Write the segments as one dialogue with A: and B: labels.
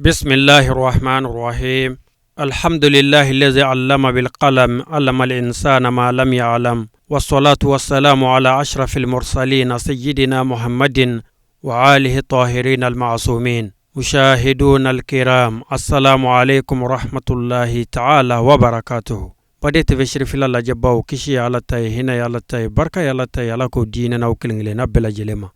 A: بسم الله الرحمن الرحيم الحمد لله الذي علم بالقلم علم الإنسان ما لم يعلم والصلاة والسلام على أشرف المرسلين سيدنا محمد وآله الطاهرين المعصومين مشاهدون الكرام السلام عليكم ورحمة الله تعالى وبركاته. Baden TV Cherifila lajɛbaw, kisi ye Ala ta ye, hinɛ ye Ala ta ye, barika ye Ala ta ye, Ala k'o di ne n'aw kelen kelenna bɛɛ lajɛlen ma.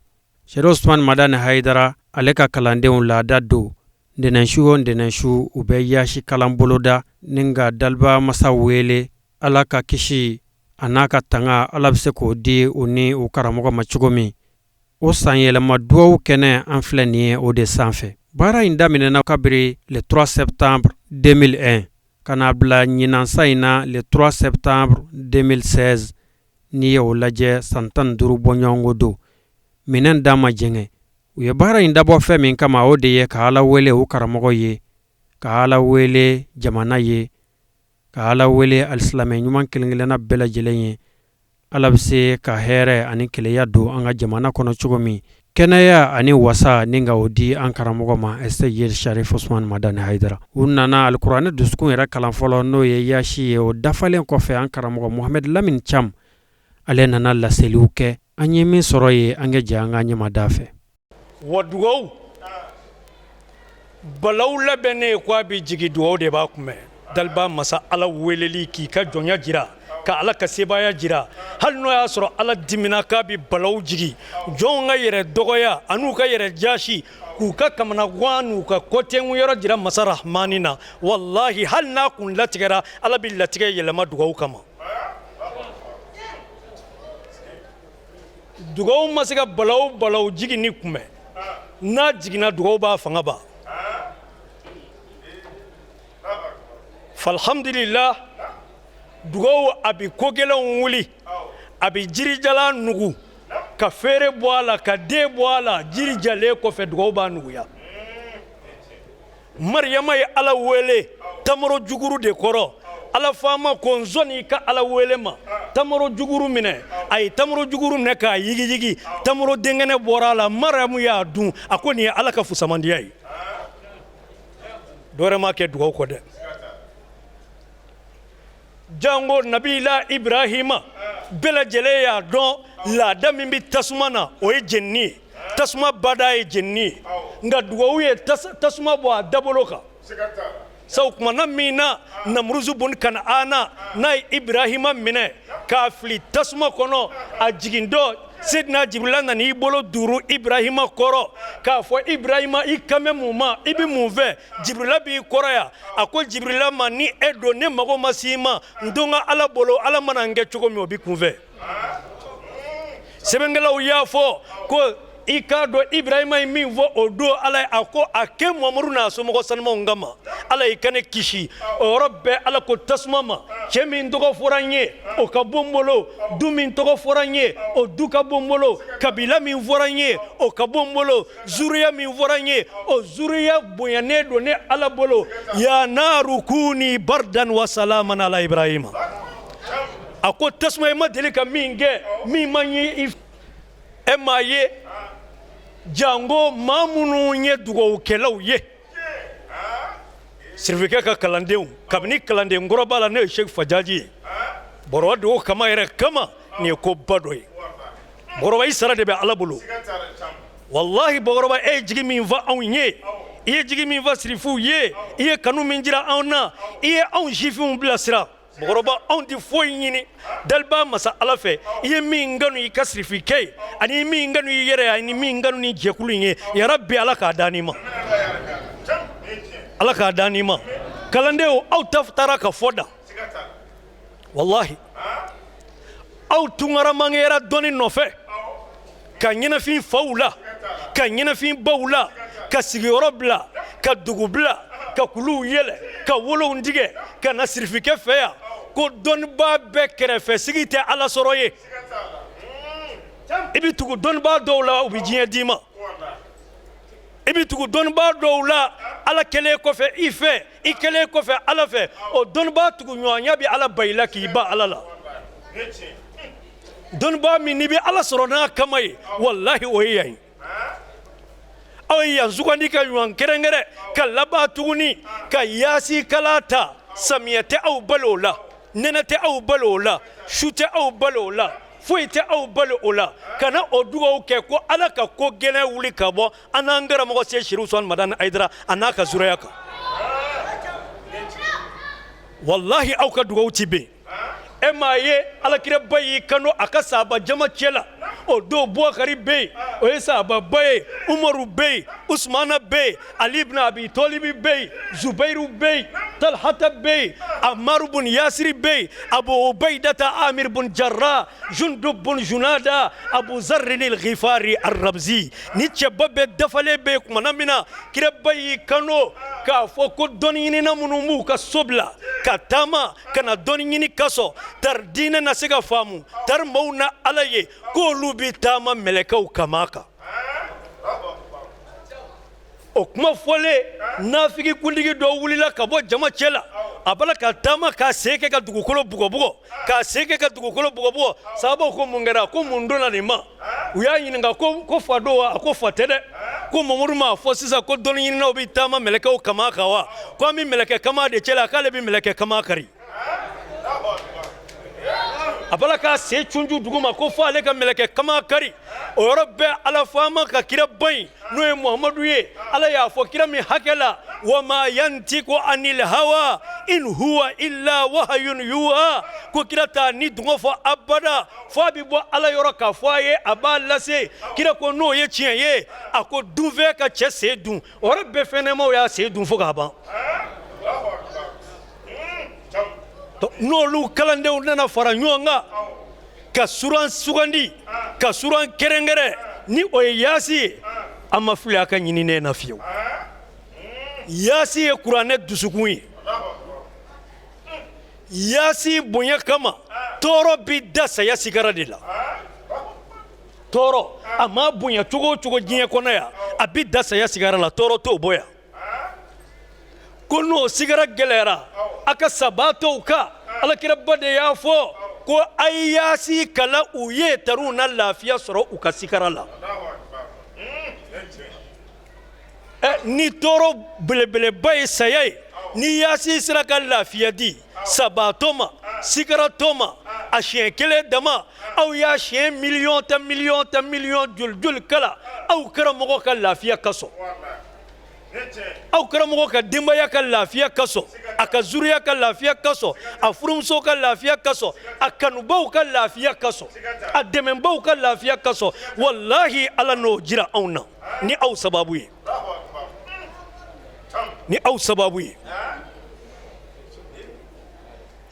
A: Serifu Usumani Madani Hayidara, ale ka kalandenw laada don, ntɛnɛnsu o ntɛnɛnsu, u bɛ yaasi kalan boloda ni ka daliba masa wele Ala ka kisi a n'a ka tanga, Ala bɛ se k'o di u ni u karamɔgɔ ma cogo min. O sanyɛlɛma dugawu kɛnɛ an filɛ nin ye, o de sanfɛ. Baara in daminɛna kabiri le 3 septembre 2001 ka n'a bila ɲinan sa in na, le 3 septembre 2016. N'i ye o lajɛ, san 15 bɔɲɔgɔnko don. Minɛn da ma jɛngɛ. U ye baara in dabɔ fɛn min kama, o de ye ka Ala wele u karamɔgɔ ye, ka Ala wele jamana ye, ka Ala wele alisilamɛ ɲuman kelen kelenna bɛɛ lajɛlen ye, Ala bɛ se ka hɛrɛ ani kelenya don an ka jamana kɔnɔ cogo min, kɛnɛya ani wasa, ni ka o di an karamɔgɔ ma, Seyid Sharif Usman Madani Hayidara. U nana alikuranɛ dusukun yɛrɛ kalan fɔlɔ, n'o ye yaasi ye. O dafalen kɔfɛ, an karamɔgɔ Mohamed Lamine Cham, ale nana laseliw kɛ. An ye min sɔrɔ ye, an ka jɛ an ka ɲɛmada fɛ.
B: Wa dugawu balaw labɛnnen ye ko a bɛ jigin, dugawu de b'a kunbɛn. Daliba masa Ala weleli k'i ka jɔnya jira, ka Ala ka sebaaya jira, hali n'o y'a sɔrɔ Ala dimina k'a bɛ balaw jigin, jɔnw ka yɛrɛ dɔgɔya an'u ka yɛrɛ jasi, k'u ka kamanagan n'u ka kɔtɛngu yɔrɔ jira masa Rahmani na, walahi, hali n'a kun latigɛra, Ala bɛ latigɛ yɛlɛma dugawu kama. Dugawu ma se ka balaw jiginni kunbɛn, n'a jiginna, dugawu b'a fanga ban. Falhamdulillah, dugawu a bɛ ko gɛlɛnw wuli, a bɛ jirijalan nugu ka feere bɔ a la, ka den bɔ a la. Jiri jalen kɔfɛ, dugawu b'a nuguya. Mariyama ye Ala wele tamaro juguru de kɔrɔ. Ala faama ko n sɔnni i ka Ala wele ma, tamaro juguru minɛ. A ye tamaro juguru minɛ k'a yigiyigi, tamaro denkɛnɛ bɔra a la. Mariyamu y'a dun, a ko nin ye Ala ka fusamandiya ye. Dɔwɛrɛ ma kɛ dugawu kɔ dɛ. Jango nabila Ibrahima, bɛɛ lajɛlen y'a dɔn laada min bɛ tasuma na, o ye jenini ye, tasuma bada ye jenini ye. Nka dugawu ye tasuma bɔ a dabolo kan. Sabu kumana min na Namuruzu bun Kanana n'a ye Ibrahima minɛ k'a fili tasuma kɔnɔ, a jigintɔ, Sedina Jibirila nana i bolo duuru Ibrahima kɔrɔ k'a fɔ: Ibrahima, i kan bɛ mun ma? I bɛ mun fɛ? Jibirila b'i kɔrɔ yan. A ko Jibirila ma: ni e don, ne mago ma s'i ma, n to n ka Ala bolo, Ala mana n kɛ cogo min, o bɛ kunfɛ. Sɛbɛnkɛlaw y'a fɔ ko i k'a dɔn Ibrahima ye min fɔ o don Ala ye, a ko a kɛ Muhamadu n'a somɔgɔ sanumaw kama, Ala y'i ka ne kisi. O yɔrɔ bɛɛ, Ala ko tasuma ma: cɛ min tɔgɔ fɔra n ye, o ka bon n bolo, du min tɔgɔ fɔra n ye, o du ka bon n bolo, kabila min fɔra n ye, o ka bon n bolo, zuriya min fɔra n ye, o zuriya bonyanen don ne Ala bolo. Ya naru kuni bardan wa salaman ala Ibrahima. A ko tasuma, i ma deli ka min kɛ min ma ɲi e m'a ye. Jango maa minnu ye dugawukɛlaw ye, sirifikɛ ka kalandenw, kabini kalanden kɔrɔba la, n'o ye Seki Fajaji ye, bɔrɔba dugawu kama yɛrɛ kama, nin ye koba dɔ ye. Bɔrɔba, i sara de bɛ Ala bolo. Walahi, bɔrɔba, e ye jigi min fa anw ye, i ye jigi min fa sirifuw ye, i ye kanu min jira anw na, i ye anw sifinw bilasira. Mɔgɔkɔrɔba, anw tɛ foyi ɲini daliba masa Ala fɛ, i ye min kanu i ka sirifikɛ ye, ani min kanu i yɛrɛ ye, ani min kanu ni jɛkulu in ye, yarabi, Ala k'a d'an ma, Ala k'a d'an ma. Kalandenw, aw ta taara ka fɔ da. Walahi, aw tunkarankɛra dɔnni nɔfɛ, ka ɲɛnafin faw la, ka ɲɛnafin baw la, ka sigiyɔrɔ bila, ka dugu bila, ka kuluw yɛlɛ, ka wolow tigɛ ka na sirifikɛ fɛ yan. Ko dɔnnibaa bɛɛ kɛrɛfɛ sigi tɛ Ala sɔrɔ ye. I bɛ tugu dɔnnibaa dɔw la, u bɛ diɲɛ d'i ma. I bɛ tugu dɔnnibaa dɔw la, Ala kɛlen kɔfɛ i fɛ, i kɛlen kɔfɛ Ala fɛ, o dɔnnibaa tuguɲɔgɔnya bɛ Ala ba i la k'i ba Ala la. Dɔnnibaa min n'i bɛ Ala sɔrɔ n'a kama ye, walahi, o ye yan ye. Aw ye yan sugandi ka ɲɔgɔn kɛrɛnkɛrɛn ka laban tuguni ka yaasi kala ta. Samiyɛ tɛ aw balo o la, nɛnɛ tɛ aw balo o la, su tɛ aw balo o la, foyi tɛ aw balo o la. Ka na o dugawu kɛ ko Ala ka ko gɛlɛn wuli ka bɔ an n'an karamɔgɔ Sɛki Serifu Usumani Madani Hayidara a n'a ka zuraya kan. Walahi aw ka dugawu ti ben. E m'a ye alakiraba y'i kanto a ka sahaba jama cɛ la o don, Bubakari bɛ yen, o ye sahababa ye, Umaru bɛ yen, Usumana bɛ yen, Ali ibn Abi Tɔlibi bɛ yen, Zubairu bɛ yen, Talhata bɛ yen, Amaru bun Yasiri bɛ yen, Abu Ubaidata Amir bun Jarra, Jundub bun Junada, Abu Zarrin al-Ghifari ar-Rabzi. Ni cɛba bɛɛ dafalen bɛ yen kumana min na, kiraba y'i kanto k'a fɔ ko dɔnniɲinina minnu b'u ka so bila ka taama ka na dɔnni ɲini kasɔn tari diinɛ na se ka faamu, tari maaw na Ala ye, k'olu bɛ taama mɛlɛkɛw kaman kan. O kuma fɔlen, nafigi kuntigi dɔ wulila ka bɔ jama cɛ la, a b'a la ka taama k'a sen kɛ ka dugukolo bugɔbugɔ, k'a sen kɛ ka dugukolo bugɔbugɔ. Sahabaw ko mun kɛra? Ko mun donna nin ma? U y'a ɲininka ko fa don wa? A ko fa tɛ dɛ. Ko Mamadu m'a fɔ sisan ko dɔnni ɲininaw bɛ taama mɛlɛkɛw kaman kan wa? Ko an bɛ mɛlɛkɛ kaman de cɛ la, k'ale bɛ mɛlɛkɛ kaman kari. A b'a la k'a sen cuncu dugu ma ko fo ale ka mɛlɛkɛ kaman kari. O yɔrɔ bɛɛ, Ala faama ka kiraba in, n'o ye Muhamadu ye, Ala y'a fɔ kira min hakɛ la, wa ma yantiku anil hawa in huwa illa wahayun yuha, ko kira t'a ni dungɔ fɔ abada, fo a bɛ bɔ Ala yɔrɔ k'a fɔ a ye, a b'a lase. Kira ko n'o ye tiɲɛ ye, a ko dunfɛn ka cɛ sen dun. O yɔrɔ bɛɛ, fɛnɲɛnɛmaw y'a sen dun fo k'a ban. N'olu kalandenw nana fara ɲɔgɔn kan ka suran sugandi, ka suran kɛrɛnkɛrɛn, ni o ye yaasi ye, an ma fili a ka ɲininen na fiyewu. Yaasi ye kuranɛ dusukun ye. Yaasi bonya kama, tɔɔrɔ bi da saya sigara de la. Tɔɔrɔ a ma bonya cogo o cogo diɲɛ kɔnɔ yan, a bi da saya sigara la, tɔɔrɔ t'o bɔ yan. Ko n'o sigara gɛlɛyara a ka sabatɔw kan, alakiraba de y'a fɔ ko a ye yaasi kalan u ye, tariw na lafiya sɔrɔ u ka sigara la. Ni tɔɔrɔ belebeleba ye saya ye, ni yaasi sera ka lafiya di sabatɔ ma, sigaratɔ ma, a siɲɛ kelen dama, aw y'a siɲɛ miliyɔn ta, miliyɔn ta, miliyɔn joli joli kalan, aw karamɔgɔ ka lafiya ka sɔn, aw karamɔgɔ ka denbaya ka lafiya ka sɔn, a ka zuriya ka lafiya ka sɔn, a furumuso ka lafiya ka sɔn, a kanubaw ka lafiya ka sɔn, a dɛmɛbaw ka lafiya ka sɔn. Walahi, Ala n'o jira anw na ni aw sababu ye, ni aw sababu ye.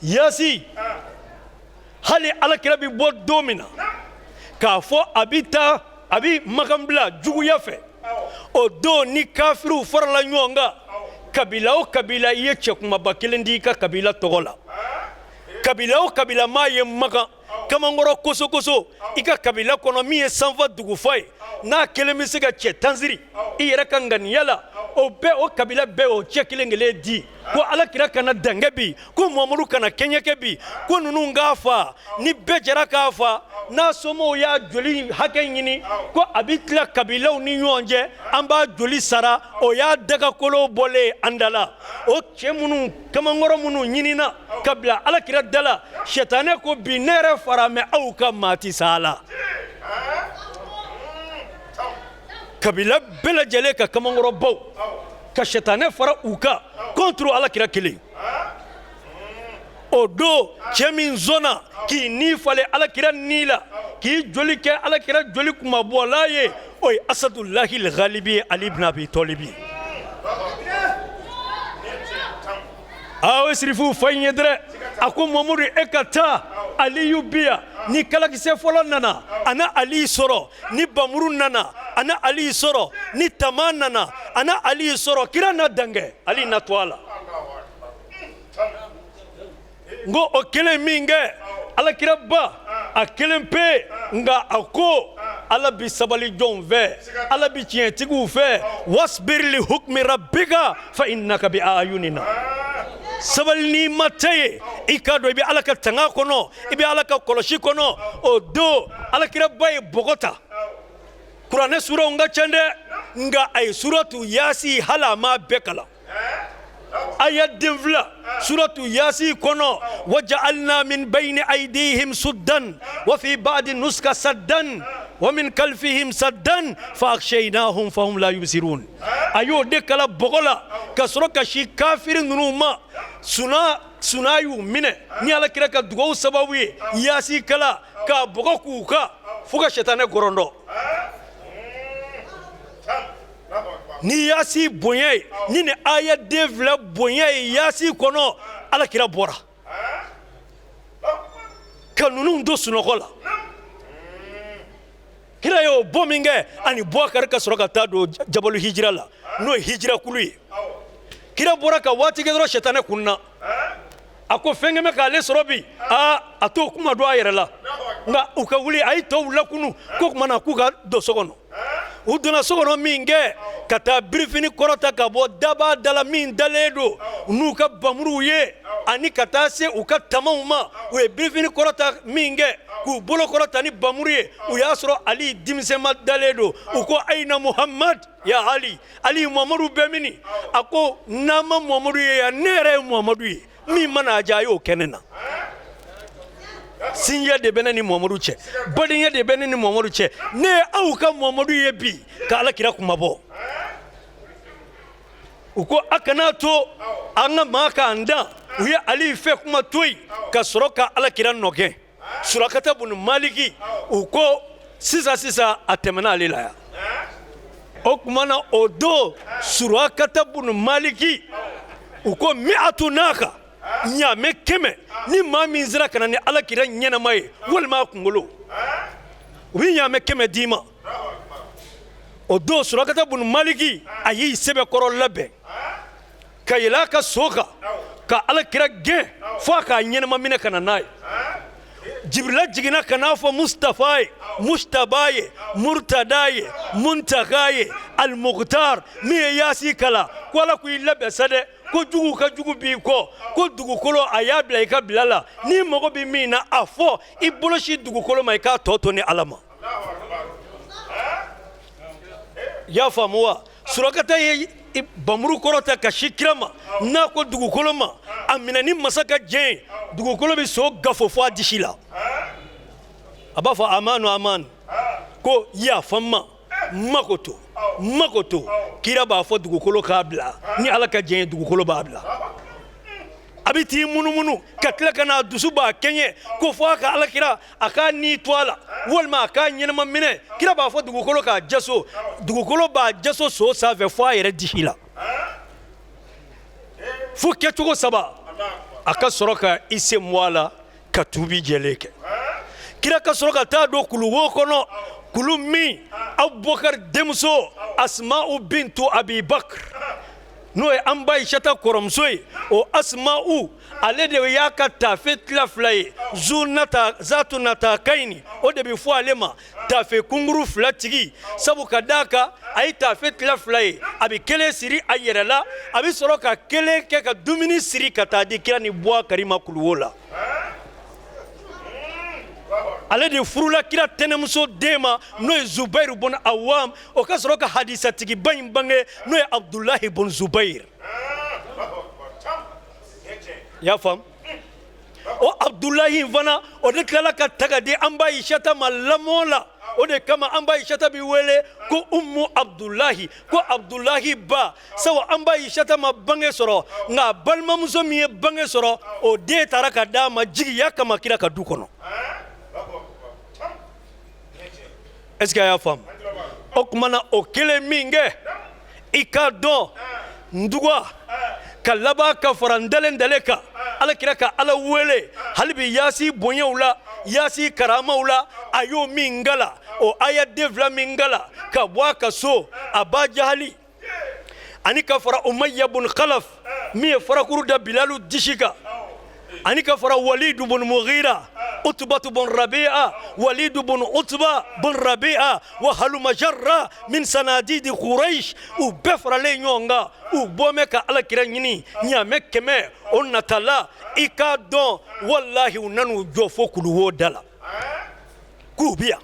B: Yaasi, hali alakira bɛ bɔ don min na k'a fɔ a bɛ taa, a bɛ Makan bila juguya fɛ, o don ni kafiriw farala ɲɔgɔn kan, kabila o kabila, i ye cɛ kumaba kelen di i ka kabila tɔgɔ la. Kabila o kabila maa ye Makan kamankɔrɔ kosokoso i ka kabila kɔnɔ, min ye sanfa dugufa ye, n'a kelen bɛ se ka cɛ tan siri i yɛrɛ ka ŋaniya la, o bɛɛ, o kabila bɛɛ, o cɛ kelen kelen di ko alakira kana dankɛ bi, ko Muhamadu kana kɛɲɛkɛ bi, ko ninnu k'a fa. Ni bɛɛ jɛra k'a fa, n'a somɔgɔw y'a joli hakɛ ɲini ko a bɛ tila kabilaw ni ɲɔgɔn cɛ, an b'a joli sara. O y'a dagakolo bɔlen an da la. O cɛ minnu kamankɔrɔ minnu ɲinina ka bila alakira da la, sɛtanɛ ko bi ne yɛrɛ fara mɛ aw ka maa tɛ s'a la. Kabila bɛɛ lajɛlen ka kamankɔrɔbaw ka sɛtanɛ fara u kan contre alakira kelen. O don, cɛ min sɔnna k'i ni falen alakira ni la, k'i joli kɛ alakira joli kunmabɔla ye, o ye Asadulahi Ghalibi ye, Ali ibn Abi Tɔlibi. Aw ye sirifuw fa in ye dɛrɛ. A ko Mamadu, e ka taa, Aliyu bi yan. Ni kalakisɛ fɔlɔ nana, a na Ali sɔrɔ. Ni bamuru nana, a na Ali sɔrɔ. Ni tama nana, a na Ali sɔrɔ. Kira na dankɛ, Ali na to a la. N ko o kelen min kɛ, alakiraba a kelen pe, nka a ko Ala bi sabali jɔnw fɛ, Ala bi tiɲɛtigiw fɛ. Wasbir li hukmi rabbika fa innaka bi ayunina. Sabali n'i ma tɛ ye, i k'a dɔn i bɛ Ala ka tanga kɔnɔ, i bɛ Ala ka kɔlɔsi kɔnɔ. O don, alakiraba ye bɔgɔ ta. Kuranɛ suraw ka ca dɛ, nka a ye suratu Yasi hali a m'a bɛɛ kalan. Aya den fila suratu Yasi kɔnɔ: waja'alna min bayni aydihim suddan wa fi ba'di nuska saddan wa min khalfihim saddan fa aghshaynahum fahum la yubsirun. A y'o de kalan bɔgɔ la ka sɔrɔ ka si kafiri ninnu ma. Suna suna y'u minɛ ni Ala kira ka dugawu sababu ye. Yasi kalan k'a bɔgɔ k'u kan fo ka sɛtanɛ gɔrɔndɔ ni Yasi bonya ye, ni nin aya den fila bonya ye. Yasi kɔnɔ, Ala kira bɔra ka ninnu to sunɔgɔ la. Kira y'o bɔ min kɛ, ani Bubakari ka sɔrɔ ka taa don jabalu hijira la, n'o ye hijira kulu ye. Kira bɔra ka waati kɛ dɔrɔn, sɛtanɛ kunna. A ko fɛn kɛmɛ k'ale sɔrɔ bi. Aa, a t'o kuma don a yɛrɛ la, nka u ka wuli. A ye tɔw lakunu ko tuma na k'u ka don so kɔnɔ. U donna so kɔnɔ min kɛ, ka taa birifini kɔrɔta ka bɔ daba da la min dalen don n'u ka bamuruw ye, ani ka taa se u ka tamaw ma. U ye birifini kɔrɔta min kɛ, k'u bolo kɔrɔta ni bamuru ye, u y'a sɔrɔ Ali denmisɛnma dalen don. U ko: ayina Muhammad ya Ali? Ali, Muhamadu bɛ mini? A ko: n'an ma Muhamadu ye yan, ne yɛrɛ ye Muhamadu ye. Min mana a diya, a y'o kɛ ne na. Sinjiya de bɛ ne ni Muhamadu cɛ, badenya de bɛ ne ni Muhamadu cɛ. Ne ye aw ka Muhamadu ye bi ka Ala kira kuma bɔ. U ko: a kana to an ka maa k'an dan. U ye Ali fɛ kuma to yen ka sɔrɔ ka Ala kira nɔgɛn. Surakata bunu Maliki, u ko sisan sisan a tɛmɛna ale la yan. O tuma na, o don, Surakata bunu Maliki, u ko mi'atu naka, ɲaamɛ 100, ni maa min sera ka na ni Ala kira ɲɛnama ye walima a kunkolo, u bɛ ɲaamɛ 100 d'i ma. O don, Surakata bunu Maliki, a y'i sɛbɛkɔrɔ labɛn ka yɛlɛ a ka so kan ka Ala kira gɛn fo a k'a ɲɛnama minɛ ka na n'a ye. Jibirila jiginna ka n'a fɔ Mustafa ye, Mustaba ye, Murtada ye, Muntaka ye, Almukhtar min ye Yasi kalan, ko Ala ko i labɛn sa dɛ, ko jugu ka jugu b'i kɔ, ko dugukolo a y'a bila i ka bila la. N'i mago bɛ min na, a fɔ, i bolo si dugukolo ma, i k'a tɔ to ni Ala ma. I y'a faamu wa? Surakata ye bamuru kɔrɔta ka si kira ma. N'a ko dugukolo ma a minɛ ni masa ka jɛn ye, dugukolo bɛ so gafo fo a disi la. A b'a fɔ: amanu amanu, ko yafa n ma, mako to, mako to. Kira b'a fɔ dugukolo k'a bila ni Ala ka jɛn ye, dugukolo b'a bila. A bɛ t'i munumunu ka tila ka n'a dusu b'a kɛɲɛ ko fo a ka Ala kira a k'a ni to a la walima a k'a ɲɛnama minɛ. Kira b'a fɔ dugukolo k'a jaso, dugukolo b'a jaso so sanfɛ fo a yɛrɛ disi la, fo kɛcogo saba, a ka sɔrɔ ka i sen bɔ a la ka tuubi jɛlen kɛ. Kira ka sɔrɔ ka taa don kuluwo kɔnɔ, kulu min Abubakar denmuso Asma'u bintu Abibakar, n'o ye an ba Ayisata kɔrɔmuso ye, o Asma'u, ale de y'a ka taafe tila fila ye. Zunata zatu nata kayini, o de bɛ fɔ ale ma taafe kunkuru fila tigi, sabu ka d'a kan a ye taafe tila fila ye, a bɛ kelen siri a yɛrɛ la, a bɛ sɔrɔ ka kelen kɛ ka dumuni siri ka taa di kira ni Bubakari ma kuluwo la. Ale de furula kira tɛnɛmuso den ma, n'o ye Zubairu bun Awam. O ka sɔrɔ ka hadisatigiba in bange, n'o ye Abdulahi bun Zubair. I y'a faamu? O Abdulahi in fana, o de tilala ka ta ka di an ba Ayisata ma lamɔ la. O de kama an ba Ayisata bɛ wele ko Umu Abdulahi, ko Abdulahi ba, sabu an ba Ayisata ma bange sɔrɔ, nka balimamuso min ye bange sɔrɔ, o den taara ka d'a ma jigiya kama kira ka du kɔnɔ. Est ce que a y'a faamu? O tuma na, o kelen min kɛ, i k'a dɔn nduga ka laban ka fara ntalen dalen kan, Ala kira ka Ala wele hali bi Yaasi bonyaw la, Yaasi karamaw la, a y'o min kala, o aya den fila min kala ka bɔ a ka so, a ba Jahali ani ka fara Umayya bun Khalaf min ye farakuru da Bilalu disi kan, ani ka fara Walidu bun Mughira, Utbatu bun Rabi'a, Walidu bun Utba bun Rabi'a wa haluma jarra min sanadidi Quraish, u bɛɛ faralen ɲɔgɔn kan, u bɔ mɛ ka Ala kira ɲini ɲaamɛ 100 o natala. I k'a dɔn, walahi, u nan'u jɔ fo kuluwo da la k'u bi yan.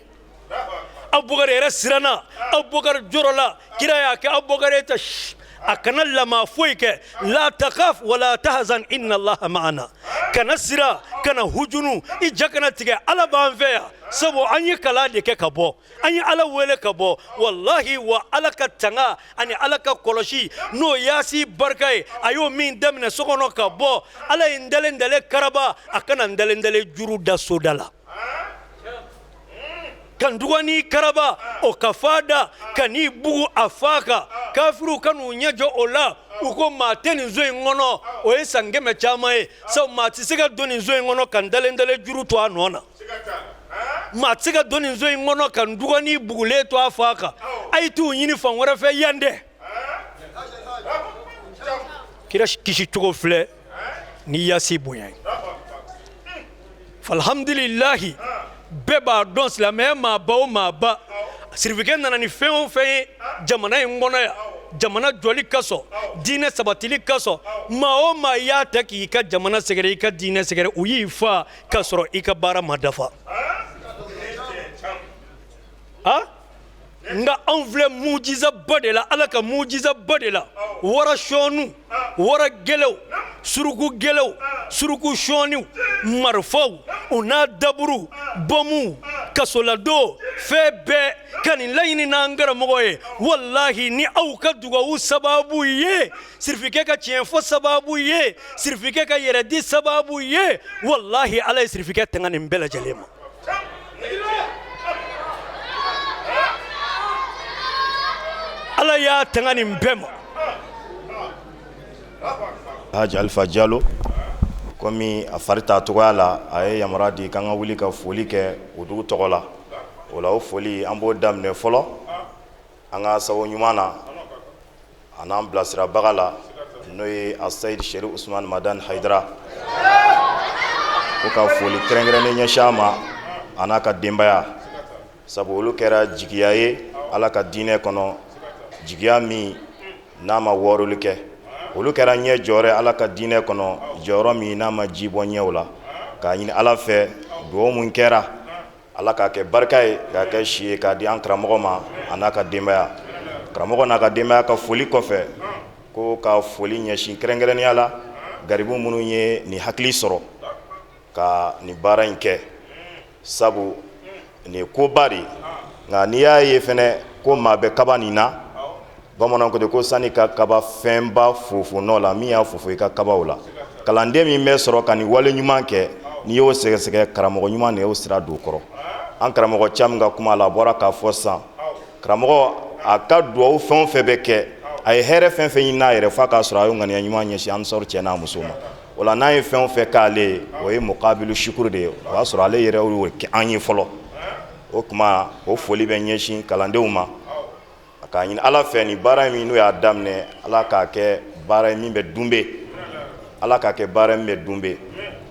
B: Abubakari yɛrɛ siranna, Abubakari jɔrɔla. Kira y'a kɛ Abubakari ye ta a kana lama foyi kɛ. La takaf wala tahzan inna allaha ma'ana. Kana siran, kana hujunu, i ja kana tigɛ, Ala b'an fɛ yan. Sabu an ye kalan de kɛ ka bɔ, an ye Ala wele ka bɔ. Walahi, wa Ala ka tanga ani Ala ka kɔlɔsi, n'o yaasi barika ye, a y'o min daminɛ so kɔnɔ ka bɔ, Ala ye n dalen dalen karaba, a kana n dalen dalen juru da soda la ka n dugani karaba o ka fa da ka n'i bugu a fa kan. Kafiriw ka n'u ɲɛ jɔ o la, u ko maa tɛ nin so in kɔnɔ. O ye san 100 caman ye. Sabu maa tɛ se ka don nin so in kɔnɔ ka n dalen dalen juru to a nɔ na. Maa tɛ se ka don nin so in kɔnɔ ka n dugani bugulen to a fa kan. A ye t'u ɲini fan wɛrɛ fɛ yan dɛ. Kira kisi cogo filɛ ni yaasi bonya ye. Alhamdulilahi, bɛɛ b'a dɔn, silamɛya maaba o maaba, sirifikɛ nana ni fɛn o fɛn ye jamana in kɔnɔ yan, jamana jɔli kosɔn, diinɛ sabatili kosɔn, maa o maa y'a ta k'i ka jamana sɛgɛrɛ, i ka diinɛ sɛgɛrɛ, u y'i fa k'a sɔrɔ i ka baara ma dafa. A nka anw filɛ mujizaba de la, Ala ka mujizaba de la. Wara sɔɔniw, wara gɛlɛw, suruku gɛlɛw, suruku sɔɔniw, marifaw u n'a daburu, bɔmuw, kasoladon, fɛn bɛɛ ka nin laɲini n'an karamɔgɔ ye. Walahi, ni aw ka dugawu sababu ye, sirifikɛ ka tiɲɛ fɔ sababu ye, sirifikɛ ka yɛrɛdi sababu ye, walahi, Ala ye sirifikɛ tanga nin bɛɛ lajɛlen ma. Ala y'a tanga nin bɛɛ ma.
C: Haji Alifa Jalo, komi a fari t'a cogoya la, a ye yamaruya di k'an ka wuli ka foli kɛ o dugu tɔgɔ la. O la, o foli, an b'o daminɛ fɔlɔ an ka sababu ɲuman na, a n'an bilasirabaga la, n'o ye Asayid Sherif Usman Madani Hayidara, ko ka foli kɛrɛnkɛrɛnnen ɲɛsin a ma, a n'a ka denbaya, sabu olu kɛra jigiya ye Ala ka diinɛ kɔnɔ, jigiya min n'a ma wɔɔrɔli kɛ. Olu kɛra ɲɛ jɔyɔrɔ Ala ka diinɛ kɔnɔ, jɔyɔrɔ min n'a ma ji bɔ ɲɛw la. K'a ɲini Ala fɛ, dugawu mun kɛra, Ala k'a kɛ barika ye, k'a kɛ si ye, k'a di an karamɔgɔ ma, a n'a ka denbaya. Karamɔgɔ n'a ka denbaya ka foli kɔfɛ, ko ka foli ɲɛsin kɛrɛnkɛrɛnnenya la garibu minnu ye nin hakili sɔrɔ ka nin baara in kɛ, sabu nin ye koba de ye. Nka n'i y'a ye fɛnɛ ko maa bɛ kaba nin na, bamananw ko ten ko sani ka kaba fɛnba fofo nɔ la, min y'a fofo i ka kaba o la. Kalanden min bɛ sɔrɔ ka nin wale ɲuman kɛ, n'i y'o sɛgɛsɛgɛ, karamɔgɔ ɲuman de y'o sira don o kɔrɔ. An karamɔgɔ Camu ka kuma la, a bɔra k'a fɔ sisan, karamɔgɔ a ka duwawu fɛn o fɛn bɛ kɛ, a ye hɛrɛ fɛn fɛn ɲini n'a yɛrɛ, f'a k'a sɔrɔ a y'o ŋaniya ɲuman ɲɛsin Ansɔri cɛ n'a muso ma. O la, n'a ye fɛn o fɛn k'ale ye, o ye mukabilu sukuru de ye. O y'a sɔrɔ ale yɛrɛ y'o kɛ an ye fɔlɔ. O tuma, o foli bɛ ɲɛsin kalandenw ma, k'a ɲini Ala fɛ, ni baara min n'u y'a daminɛ, Ala k'a kɛ baara ye min bɛ dunbe, Ala k'a kɛ baara min bɛ dunbe.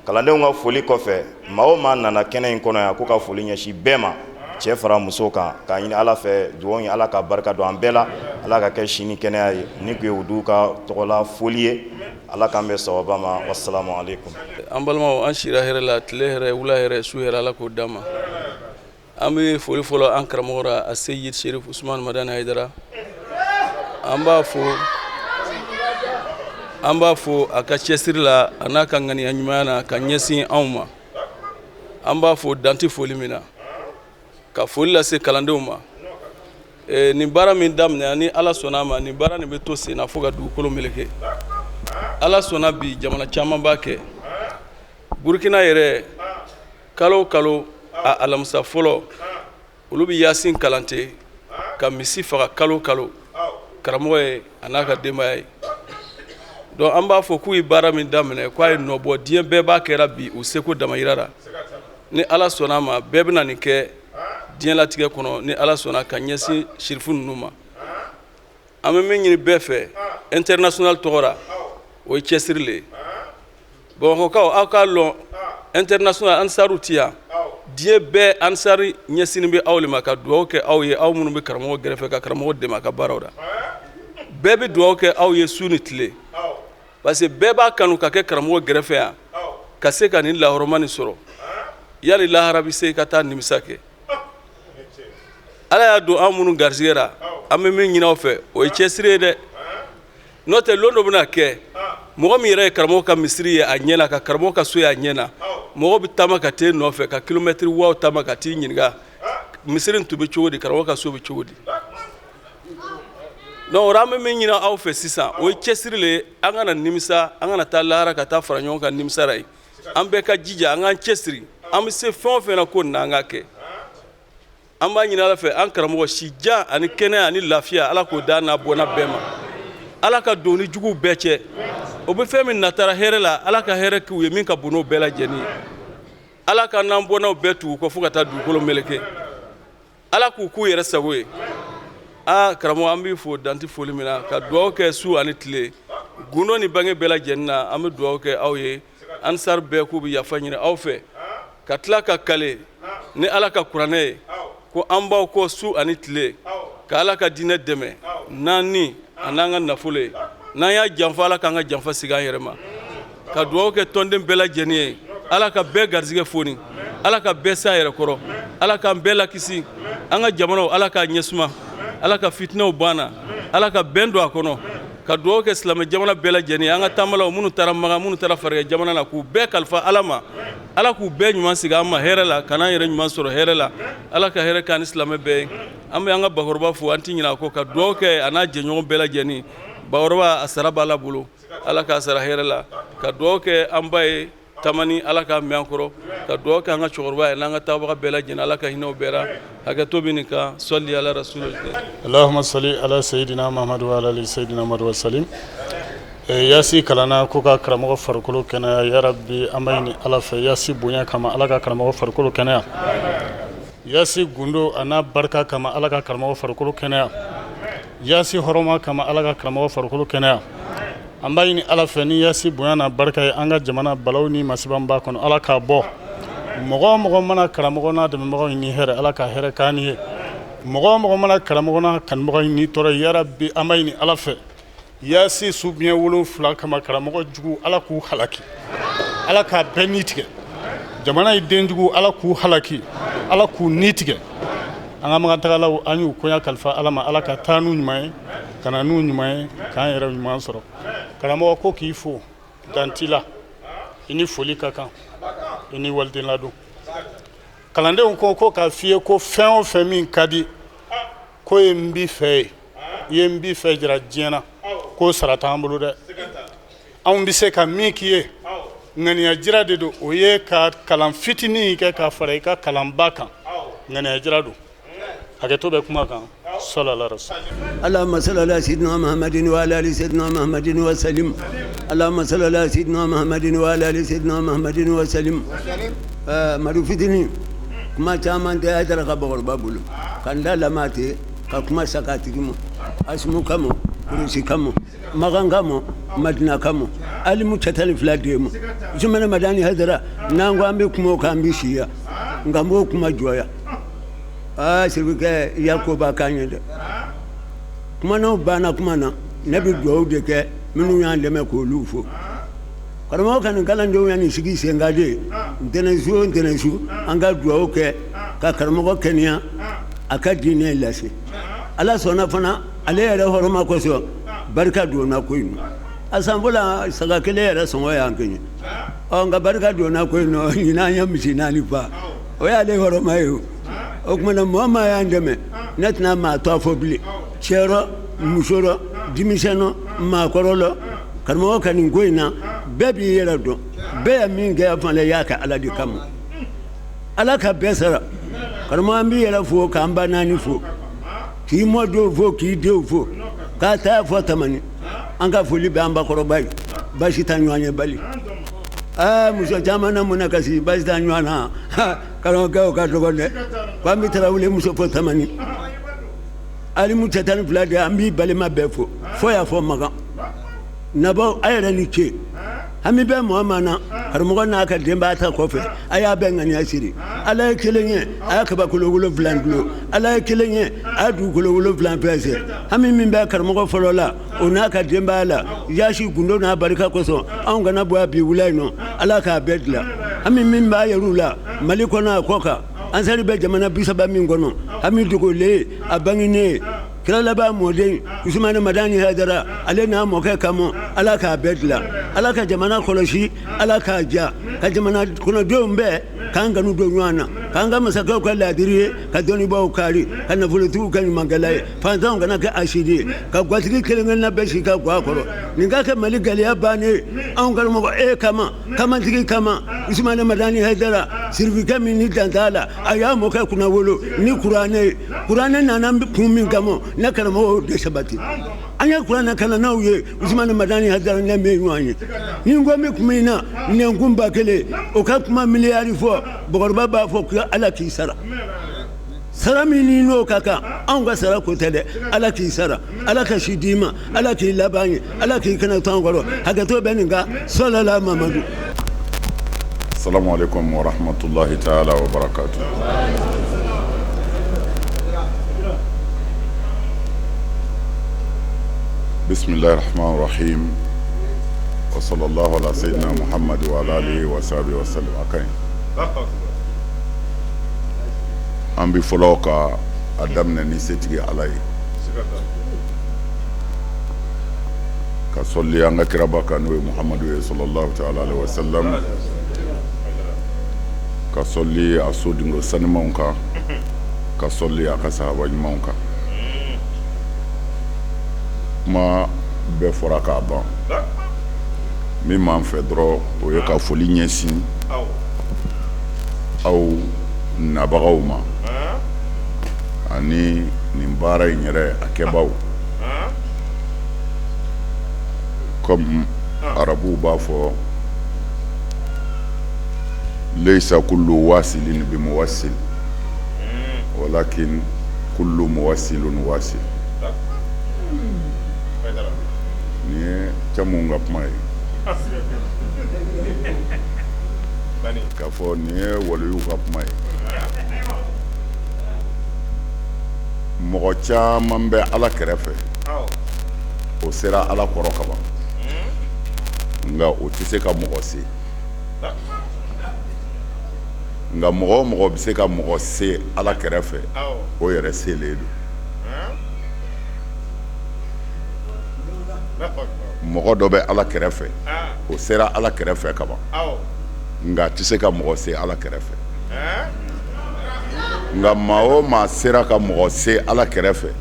C: Kalandenw ka foli kɔfɛ, maa o maa nana kɛnɛ in kɔnɔ yan, k'u ka foli ɲɛsin bɛɛ ma, cɛ fara muso kan, k'a ɲini Ala fɛ, dugawu in, Ala ka barika don an bɛɛ la, Ala ka kɛ si ni kɛnɛya ye. Ni tun ye u ka tɔgɔla foli ye. Ala k'an bɛn sawaba ma. Wasalamu aleykum.
D: An balimaw, an sira hɛrɛ la, tile hɛrɛ, wula hɛrɛ, su hɛrɛ, Ala k'o d'an ma. An bɛ foli fɔlɔ an karamɔgɔ ra, a Seyid Sherif Usman Madani Hayidara. An b'a fo a ka cɛsiri la, a n'a ka ŋaniya ɲumanya na ka ɲɛsin anw ma. An b'a fo danti foli min na, ka foli lase kalandenw ma. Nin baara min daminɛ, ni Ala sɔnna a ma, nin baara nin bɛ to sen na fo ka dugukolo meleke. Ala sɔnna, bi jamana caman b'a kɛ. Burukina yɛrɛ, kalo o kalo a alamisa fɔlɔ, olu bɛ yasin kalante ka misi faga kalo kalo, karamɔgɔ ye a n'a ka denbaya ye. Donc an b'a fɔ k'u ye baara min daminɛ, k'a ye nɔ bɔ, diɲɛ bɛɛ b'a kɛra bi, u seko damayira la. Ni Ala sɔnna a ma, bɛɛ bɛna nin kɛ diɲɛlatigɛ kɔnɔ, ni Ala sɔnna, ka ɲɛsin sirifu ninnu ma. An bɛ min ɲini bɛɛ fɛ international tɔgɔ la, o ye cɛsiri le ye. Bamakɔkaw, aw k'a lɔn, international ansaru ti yan. Diɲɛ bɛɛ ansari ɲɛsinin bɛ aw le ma, ka dugawu kɛ aw ye, aw minnu bɛ karamɔgɔ gɛrɛfɛ ka karamɔgɔ dɛmɛ a ka baaraw la. Bɛɛ bɛ dugawu kɛ aw ye su ni tile, parce que bɛɛ b'a kanu ka kɛ karamɔgɔ gɛrɛfɛ yan, ka se ka nin lahɔrɔma nin sɔrɔ, yanni lahara bɛ se ka taa nimisa kɛ. Ala y'a don an minnu garisigɛ ra, an bɛ min ɲini aw fɛ, o ye cɛsiri ye dɛ. N'o tɛ, lon dɔ bɛna kɛ, mɔgɔ min yɛrɛ ye karamɔgɔ ka misiri ye a ɲɛ na, ka karamɔgɔ ka so ye a ɲɛ na, mɔgɔ bɛ taama ka t'e nɔfɛ, ka kilomɛtiri waaw taama ka t'i ɲininka misiri in tun bɛ cogo di, karamɔgɔ ka so bɛ cogo di. Donc o an bɛ min ɲini aw fɛ sisan, o ye cɛsiri le ye. An kana nimisa, an kana taa lahara ka taa fara ɲɔgɔn kan nimisara ye. An bɛɛ ka jija, an k'an cɛsiri. An bɛ se fɛn o fɛn na ko nin na, an k'a kɛ. An b'a ɲini Ala fɛ, an karamɔgɔ si jan ani kɛnɛya ani lafiya, Ala k'o d'an n'a bɔnna bɛɛ ma. Ala ka don ni juguw bɛɛ cɛ. O bɛ fɛn min natara hɛrɛ la, Ala ka hɛrɛ k'u ye min ka bon n'o bɛɛ lajɛlen ye. Ala ka n'an bɔnnaw bɛɛ tugu kɔ fo ka taa dugukolo meleke. Ala k'u k'u yɛrɛ sago ye. Aa karamɔgɔ, an b'i fo danti foli min na, ka dugawu kɛ su ani tile, gundo ni bange bɛɛ lajɛlen na. An bɛ dugawu kɛ aw ye. Ansar bɛɛ k'u bɛ yafa ɲini aw fɛ, ka tila ka kale ni Ala ka kuranɛ ye ko an b'aw kɔ su ani tile, ka Ala ka diinɛ dɛmɛ n'an ni a n'an ka nafolo ye. N'an y'a janfa, Ala k'an ka janfa sigi an yɛrɛ ma. Ka dugawu kɛ tɔnden bɛɛ lajɛlen ye. Ala ka bɛɛ garisɛgɛ foni, Ala ka bɛɛ s'a yɛrɛ kɔrɔ, Ala k'an bɛɛ lakisi. An ka jamanaw, Ala k'a ɲɛsuma, Ala ka fitinɛw banna, Ala ka bɛn don a kɔnɔ. Ka dugawu kɛ silamɛ jamana bɛɛ lajɛlen ye. An ka taamalaw minnu taara Makan, minnu taara farikɛ jamana na, k'u bɛɛ kalifa Ala ma. Ala k'u bɛɛ ɲuman sigi an ma hɛrɛ la, ka n'an yɛrɛ ɲuman sɔrɔ hɛrɛ la. Ala ka hɛrɛ k'an ni silamɛ bɛɛ ye. An bɛ an ka bakɔrɔba fo, an tɛ ɲinɛ a kɔ, ka dugawu kɛ a n'a jɛɲɔgɔn bɛɛ lajɛlen. Bakɔrɔba, a sara b'Ala bolo, Ala k'a sara hɛrɛ la. Ka dugawu kɛ an ba ye Tamani, Ala k'a mɛn an kɔrɔ. Ka dugawu kɛ an ka cɛkɔrɔba ye n'an ka taabaga bɛɛ lajɛlen, Ala ka hinɛw bɛɛ la. Hakɛto bɛ nin kan. Sɔli ala rasul.
E: Allahumma salli ala sayyidina Muhammad wa ala ali sayyidina Muhammad wa salim. Yasi kalanna ko ka karamɔgɔ farikolo kɛnɛya. Ya rabbi, an b'a ɲini Ala fɛ, yasi bonya kama, Ala ka karamɔgɔ farikolo kɛnɛya. Yasi gundo a n'a barika kama, Ala ka karamɔgɔ farikolo kɛnɛya. Yasi hɔrɔma kama, Ala ka karamɔgɔ farikolo kɛnɛya. An b'a ɲini Ala fɛ ni yasi bonya n'a barika ye, an ka jamana balaw ni masiba b'a kɔnɔ, Ala k'a bɔ. Mɔgɔ o mɔgɔ mana karamɔgɔ n'a dɛmɛbagaw ɲini hɛrɛ, Ala ka hɛrɛ k'an ye. Mɔgɔ o mɔgɔ mana karamɔgɔ n'a kanubagaw ɲini tɔɔrɔ, ya rabbi, an b'a ɲini Ala fɛ, yasi subiɲɛ 7 kama, karamɔgɔ jugu, Ala k'u halaki, Ala k'a bɛɛ ni tigɛ. Jamana ye denjugu, Ala k'u halaki, Ala k'u ni tigɛ. An ka makantagalaw, an y'u koɲa kalifa Ala ma. Ala ka taa n'u ɲuman ye, ka na n'u ɲuman ye, k'an yɛrɛ ɲuman sɔrɔ. Karamɔgɔ ko k'i fo danti la, i ni foli ka kan, i ni waliden ladon. Kalandenw ko k'a f'i ye ko fɛn o fɛn min ka di ko ye n b'i fɛ ye, i ye n b'i fɛ jira diɲɛ na, k'o sara t'an bolo dɛ. Anw bɛ se ka min k'i ye, ŋaniya jira de don. O ye ka kalan fitinin kɛ ka fara i ka kalanba kan. Ŋaniya jira don. Hakɛto bɛ kuma kan. Salala rasul.
F: اللهم صل على سيدنا محمد وعلى ال سيدنا محمد وسلم. اللهم صل على سيدنا محمد وعلى ال سيدنا محمد وسلم. Madu fitinin, kuma caman tɛ. A taara ka bakɔrɔba bolo ka n da lama ten, ka kuma saga tigi ma, Asimu kama, Kurusi kama, Makan kama, Madina kama, Alimu cɛ 12 den ma, Zumana Madani Hayidara. N'an ko an bɛ kuma o kan, an bɛ si yan, nka n b'o kuma jɔ yan. Aa Sirikɛ, i ya koba k'an ye dɛ. Kumanaw banna kuma na. Ne bɛ dugawu de kɛ minnu y'an dɛmɛ, k'olu fo. Karamɔgɔ ka nin kalandenw ya nin sigi sen ka de ntɛnɛnsu o ntɛnɛnsu, an ka dugawu kɛ ka karamɔgɔ kɛnɛya, a ka diinɛ lase. Ala sɔnna fana, ale yɛrɛ hɔrɔma kosɔn, barika donna ko in a san fɔlɔ, saga kelen yɛrɛ sɔngɔ y'an kɛɲɛ. Ɔ nka barika donna ko in nɔ, ɲinan an ye misi 4 fa. O y'ale hɔrɔma ye. O o tuma na, mɔgɔ maa y'an dɛmɛ, ne tɛna maa tɔgɔ fɔ bilen, cɛ rɔ, muso rɔ, denmisɛn rɔ, maakɔrɔ rɔ. Karamɔgɔ ka nin ko in na, bɛɛ b'i yɛrɛ dɔn. Bɛɛ ye min kɛ fana, y'a kɛ Ala de kama. Ala ka bɛɛ sara. Karamɔgɔ, an b'i yɛrɛ fo, k'an ba naani fo, k'i mɔdenw fo, k'i denw fo, k'a taa fɔ Tamani. An ka foli bɛ an bakɔrɔba ye. Baasi tɛ ɲɔgɔn ye bali. Aa muso caman na mun na kasi, baasi tɛ ɲɔgɔn na. Karamɔgɔkɛ, o ka dɔgɔn dɛ. Ko an bɛ Tarawele muso fo Tamani, Alimu cɛ 12 de. An b'i balima bɛɛ fo, fo y'a fɔ Makan nabaw. A yɛrɛ ni ce. Hami bɛ mɔgɔ ma na, karamɔgɔ n'a ka denbaya ta kɔfɛ, a y'a bɛɛ ŋaniya siri. Ala ye kelen ye, a y'a kabakolo 7 dulon. Ala ye kelen ye, a ye dugukolo 7 fɛnsɛ. Hami min bɛ karamɔgɔ fɔlɔ la, o n'a ka denbaya la, yaasi gundo n'a barika kosɔn, anw kana bɔ a bi wula in nɔ. Ala k'a bɛɛ dilan. Hami min b'a yɛrɛw la, Mali kɔnɔ, a kɔ kan. Ansari bɛ jamana 30 min kɔnɔ, hami dogolen a bangenen, kira laban mɔden Usumani Madani Hayidara, ale n'a mɔkɛ kama, Ala k'a bɛɛ dilan, Ala ka jamana kɔlɔsi, Ala k'a ja, ka jamana kɔnɔdenw bɛɛ k'an kanu don ɲɔgɔn na, k'an ka masakɛw kɛ laadiri ye, ka dɔnnibaaw kaari, ka nafolotigiw kɛ ɲumankɛla ye, faantanw kana kɛ asidi ye, ka gatigi kelen-kelenna bɛɛ sigi ka ga kɔrɔ. Nin ka kɛ Mali gɛlɛya bannen ye anw karamɔgɔ e kama, kamantigi kama, Usumani Madani Hayidara, sirifikɛ min ni dan t'a la, a y'a mɔkɛ kunnawolo ni kuranɛ ye. Kuranɛ nana kun min kama, ne karamɔgɔ y'o de sabati. An ye kuranɛ kalannaw ye, Usumani Madani Hayidara ne min ɲɔgɔn ye. Ni n ko min kun min na, nɛnkun 1000, o ka kuma miliyari fɔ, bakɔrɔba b'a fɔ ko Ala k'i sara. Sara min ni n'o ka kan, anw ka sara ko tɛ dɛ. Ala k'i sara, Ala ka si d'i ma, Ala k'i laban ye, Ala k'i kɛnɛ to an kɔrɔ. Hakɛto bɛ nin kan, sɔlala Mamadu.
G: Salamu alaikum wa rahmatullahi ta'ala wa barakatuh. Bismillahir rahmanir rahim. Wa sallallahu ala sayyidina Muhammad wa ala alihi wa sahbihi wa sallam. A ka ɲi. An bɛ fɔlɔ ka a daminɛ ni setigi Ala ye. Ka sɔli an ka kiraba kan n'o ye Muhamadu ye sallallahu ta'ala alaihi wa sallam. Ka sɔli a sodenko sanumanw kan, ka sɔli a ka sahaba ɲumanw kan. Kuma bɛɛ fɔra k'a ban. Min b'an fɛ dɔrɔn o ye ka foli ɲɛsin aw nabagaw ma ani nin baara in yɛrɛ a kɛbaaw. Comme arabuw b'a fɔ leisa kullu wasilin bi muwasil walakin kullu muwasilun wasil. Nin ye camanw ka kuma ye k'a fɔ nin ye waliyuw ka kuma ye. Mɔgɔ caman bɛ Ala kɛrɛfɛ, o sera Ala kɔrɔ kaban, nka o tɛ se ka mɔgɔ se. Nka mɔgɔ o mɔgɔ bɛ se ka mɔgɔ se Ala kɛrɛfɛ, o yɛrɛ selen don. Mɔgɔ dɔ bɛ Ala kɛrɛfɛ, o sera Ala kɛrɛfɛ kaban, nka a tɛ se ka mɔgɔ se Ala kɛrɛfɛ. Nka maa o maa sera ka mɔgɔ se Ala kɛrɛfɛ,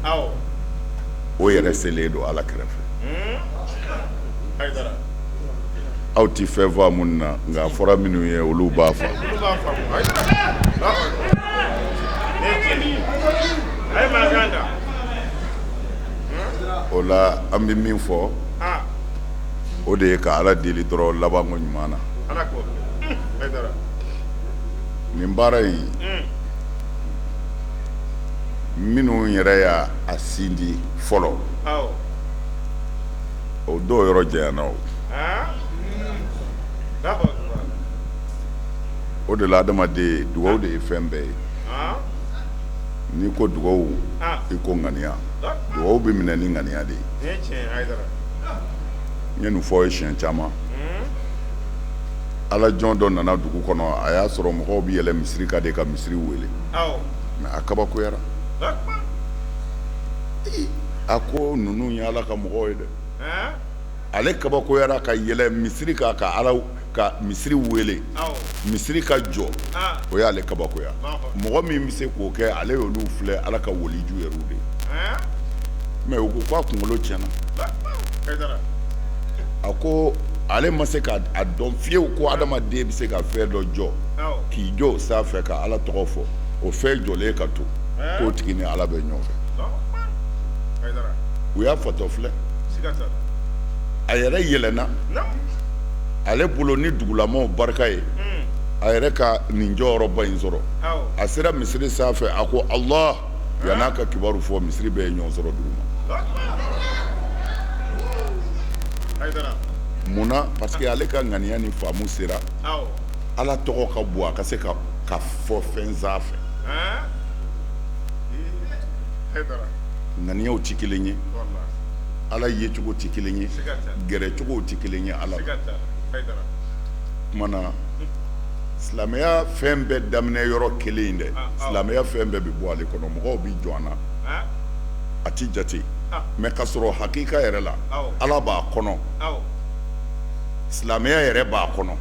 G: o yɛrɛ selen don Ala kɛrɛfɛ. Aw tɛ fɛn faamu nin na, nka a fɔra minnu ye olu b'a faamu. O la an bɛ min fɔ, o de ye ka Ala deli dɔrɔn labanko ɲuman na. Nin baara in minnu yɛrɛ y'a sindi fɔlɔ, o dɔw yɔrɔ janyana o. O de la adamaden dugawu de ye fɛn bɛɛ ye. N'i ko dugawu, i ko ŋaniya. Dugawu bɛ minɛ ni ŋaniya de ye. N ye nin fɔ ye siɲɛ caman. Ala jɔn dɔ nana dugu kɔnɔ, a y'a sɔrɔ mɔgɔw bɛ yɛlɛ misiri kan de ka misiri wele, mais a kabakoyara, a ko ninnu ye Ala ka mɔgɔw ye dɛ. Ale kabakoyara ka yɛlɛ misiri kan ka Ala ka misiri wele, misiri ka jɔ, o y'ale kabakoya. Mɔgɔ min bɛ se k'o kɛ, ale y'olu filɛ Ala ka waliju yɛrɛw de ye. Mais u ko k'a kunkolo tiɲɛna. A ko ale ma se k'a dɔn fiyewu ko adamaden bɛ se ka fɛn dɔ jɔ k'i jɔ o sanfɛ ka Ala tɔgɔ fɔ, o fɛn jɔlen ka to, k'o tigi ni Ala bɛ ɲɔgɔn fɛ. U y'a fatɔ filɛ, a yɛrɛ yɛlɛnna ale bolo ni dugulamaw barika ye, a yɛrɛ ka nin jɔyɔrɔba in sɔrɔ. A sera misiri sanfɛ, a ko Allah. Yann'a ka kibaru fɔ, misiri bɛɛ ye ɲɔgɔn sɔrɔ duguma. Mun na? Parce que ale ka ŋaniya ni faamu sera Ala tɔgɔ ka bon a ka se ka fɔ fɛn sanfɛ. Ŋaniyaw tɛ kelen ye, Ala yecogo tɛ kelen ye, gɛrɛcogow tɛ kelen ye Ala la. Tuma na Silamɛya fɛn bɛɛ daminɛ yɔrɔ kelen in dɛ, silamɛya fɛn bɛɛ bɛ bɔ ale kɔnɔ, mɔgɔw bɛ jɔn na, a ti jate, mais ka sɔrɔ hakika yɛrɛ la, Ala b'a kɔnɔ, silamɛya yɛrɛ b'a kɔnɔ,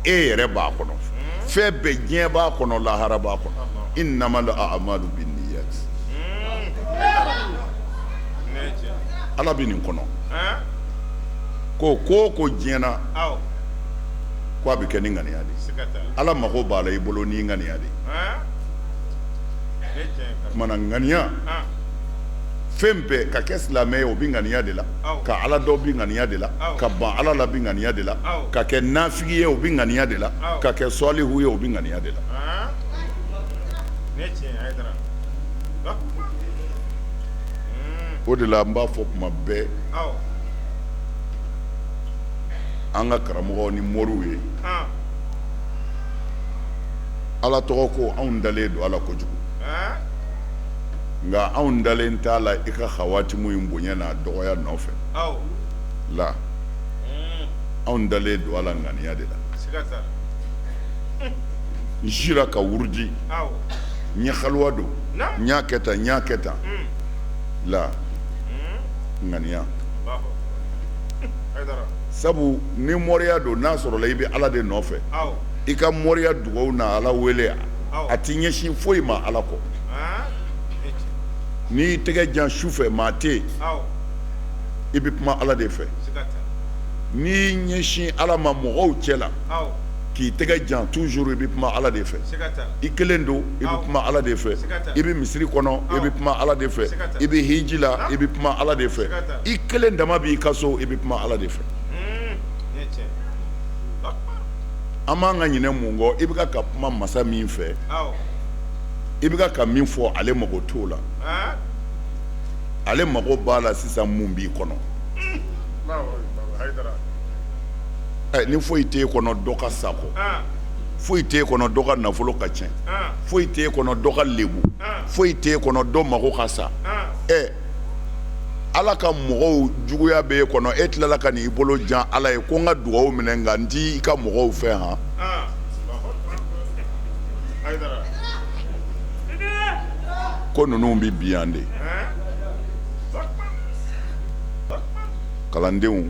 G: e yɛrɛ b'a kɔnɔ, fɛn bɛɛ, diɲɛ b'a kɔnɔ, lahara b'a kɔnɔ. Innamal a'malu binniyat. Ala bɛ nin kɔnɔ ko ko ko diɲɛ na ko a bɛ kɛ ni ŋaniya de ye. Ala mago b'a la i bolo ni ŋaniya de ye. Tuma na ŋaniya fɛn bɛɛ, ka kɛ silamɛ ye o bɛ ŋaniya de la, ka Ala dɔn bɛ ŋaniya de la, ka ban Ala la bɛ ŋaniya de la, ka kɛ nafigi ye o bɛ ŋaniya de la, ka kɛ sɔlihu ye o bɛ ŋaniya de la. O de la n b'a fɔ tuma bɛɛ an ka karamɔgɔw ni moriw ye, Ala tɔgɔ ko anw dalen don a la kojugu, nka anw dalen t'a la i ka hawatimu in bonya n'a dɔgɔya nɔfɛ la, anw dalen don a la ŋaniya de la. N sira ka wurudi, n ye haluwa don, n y'a kɛ tan, n y'a kɛ tan la, ŋaniya. Sabu ni moriya don, n'a sɔrɔla i bɛ Ala de nɔfɛ, i ka moriya dugawu na Ala wele, a t'i ɲɛsin foyi ma Ala kɔ. N'i y'i tɛgɛ jan su fɛ, maa tɛ yen, i bɛ kuma Ala de fɛ. N'i y'i ɲɛsin Ala ma mɔgɔw cɛ la, k'i tɛgɛ jan toujours, i bɛ kuma Ala de fɛ. I kelen don, i bɛ kuma Ala de fɛ. I bɛ misiri kɔnɔ, i bɛ kuma Ala de fɛ. I bɛ hiji la, i bɛ kuma Ala de fɛ. I kelen dama b'i ka so, i bɛ kuma Ala de fɛ. An b'an ka ɲinɛ mun kɔ? I bɛ ka kuma masa min fɛ, i bɛ ka min fɔ, ale mago t'o la. Ale mago b'a la sisan mun b'i kɔnɔ. Ni foyi t'e kɔnɔ dɔ ka sa kɔ, foyi t'e kɔnɔ dɔ ka nafolo ka tiɲɛ, foyi t'e kɔnɔ dɔ ka lebu, foyi t'e kɔnɔ dɔ mago ka sa, ɛ Ala ka mɔgɔw juguya b'e kɔnɔ, e tilala ka n'i bolo jan Ala ye ko n ka dugawu minɛ, nka n t'i ka mɔgɔw fɛ han. Ko ninnu bɛ bi yan de, kalandenw